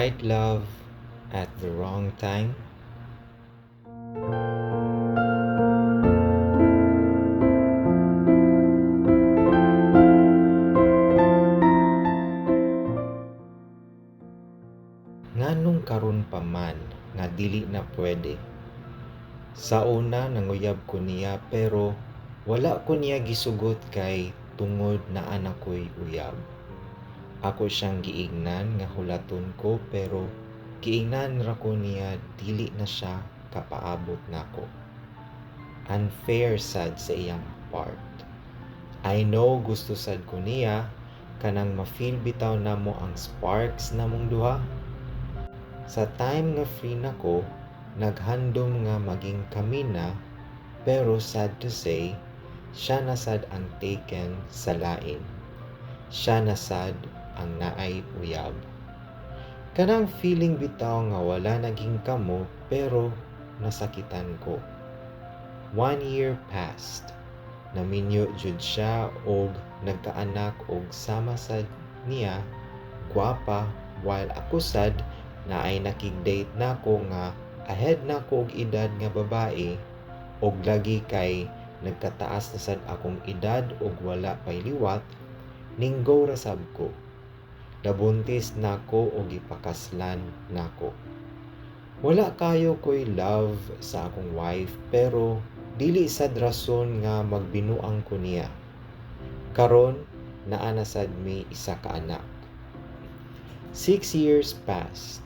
Right love at the wrong time? Nganong karon pa man nga dili na pwede? Sa una nanguyab ko niya pero wala ko niya gisugot kay tungod naa na ko'y uyab. Ako siyang giingnan nga hulaton ko pero giingnan ra ko niya dili na siya kapaabot nako. Unfair sad sa iyang part. I know gusto sad ko niya, kanang ma-feel bitaw namo ang sparks namong duha. Sa time nga free na ko, naghandom nga maging kami na, pero sad to say, siya na sad ang taken sa lain. Siya na sad ang naay uyab. Kanang feeling bitaw nga wala naging kamo pero nasakitan ko. 1 year passed. Naminyo jud siya og nagkaanak og sama sad niya gwapa, while ako sad naay nakig-date nako nga ahead nako og edad nga babae, og lagi kay nagkataas na sad akong edad og wala pay liwat, ning-go ra sab ko. Nabuntis nako og gipakaslan nako. Wala kayo ko'y love sa akong wife pero dili sad rason nga magbinuang ko niya. Karon naa na sad mi isa ka anak. 6 years passed.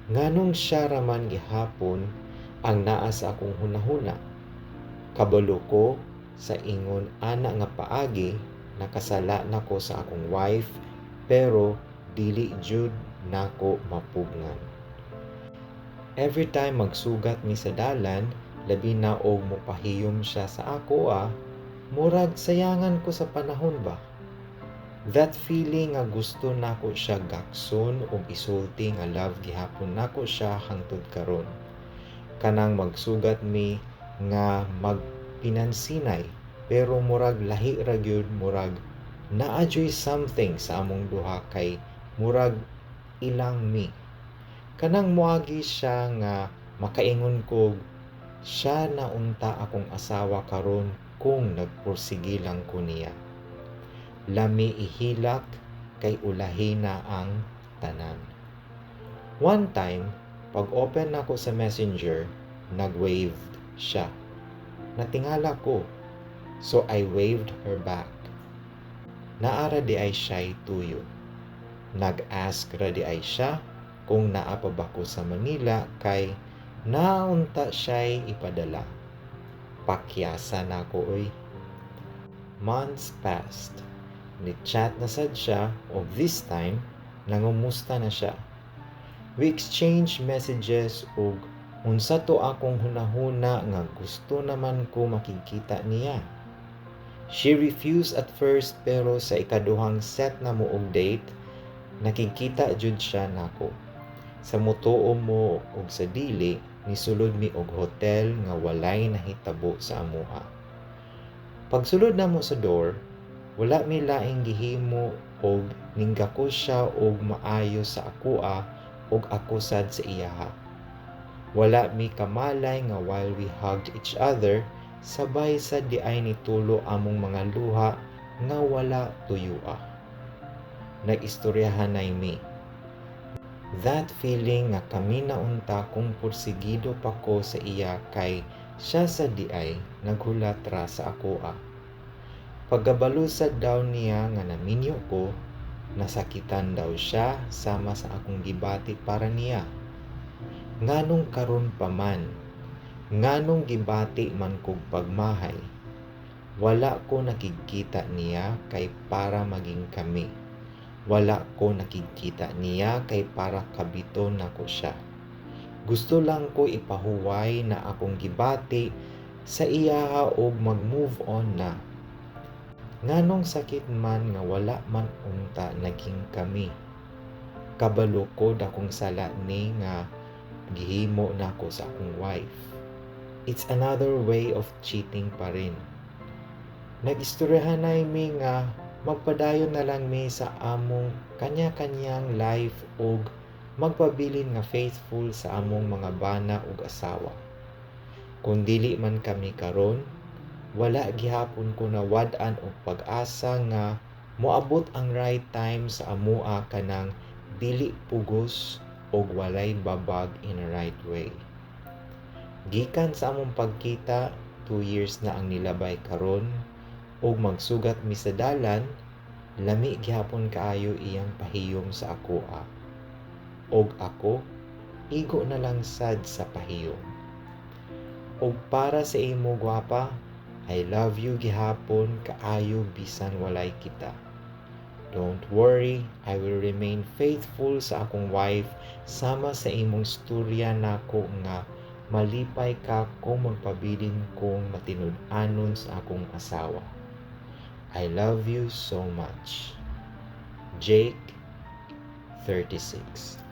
Nganong siya raman gihapon ang naa sa akong hunahuna? Kabalo ko sa ingon ana nga paagi nakasala nako sa akong wife pero dili jud nako mapugngan. Every time magsugat mi sa dalan, labi na og mopahiyom siya sa ako ah, murag sayangan ko sa panahon ba. That feeling nga gusto nako siya gakson og isulti nga love gihapon nako siya hangtod karon. Kanang magsugat mi nga magpinansinay pero murag lahi ra gyud, murag naa juy something sa among duha kay murag ilang mi. Kanang moagi siya nga makaingon kog siya na unta akong asawa karon kung nagpursige lang ko niya. Lami ihilak kay ulahi na ang tanan. One time, pag-open nako sa Messenger, nag-wave siya. Natingala ko. So I waved her back. Naa ra diay siya'y tuyo. Nag-ask ra diay siya kung naa pa ba ko sa Manila kay naunta siya'y ipadala. Pakyasa nako oy. Months passed. Ni-chat na sad siya og this time nangumusta na siya. We exchange messages ug unsa to akong hunahuna nga gusto naman ko makigkita niya. She refused at first pero sa ikaduhang set na mo og date, nakigkita jud siya nako. Sa motuo mo og sa dili, nisulod mi og hotel nga walay nahitabo sa amoa. Pagsulod namo sa door, wala mi laing gihimo og ninggakos siya og maayo sa akoa ug ako sad sa iyaha. Wala mi kamalay nga while we hugged each other, sabay sad diay nitulo among mga luha nga wala tuyua. Nag-istoryahanay mi. That feeling nga kami na unta kung pursigido pa ko sa iya kay siya sa diay naghulat ra sa akoa. Pagkabalo sad daw niya nga naminyo ko, nasakitan daw siya sama sa akong gibati para niya. Nganong karon pa man, nganong gibati man kog pagmahay, wala ko nakigkita niya kay para maging kami. Wala ko nakigkita niya kay para kabiton nako siya. Gusto lang ko ipahuway na akong gibati sa iyaha og mag-move on na. Nganong sakit man nga wala man unta naging kami? Kabalo ko dakong sala ni nga gihimo nako sa akong wife. It's another way of cheating pa rin. Nag-istoryahanay mi nga magpadayon na lang mi sa among kanya-kanyang life og magpabilin nga faithful sa among mga bana ug asawa. Kung dili man kami karon, wala gihapon ko nawad-an og pag-asa nga moabot ang right time sa amoa, kanang dili pugos og walay babag in a right way. Gikan sa among pagkita, 2 years na ang nilabay karon, ug magsugat mi sa dalan, lami gihapon kaayo iyang pahiyom sa akoa. Og ako, igo na lang sad sa pahiyom. Og para sa imo, gwapa, I love you gihapon kaayo bisan walay kita. Don't worry, I will remain faithful sa akong wife sama sa imong storya nako nga malipay ka kung magpabilin kong matinud-anon sa akong asawa. I love you so much. Jake, 36.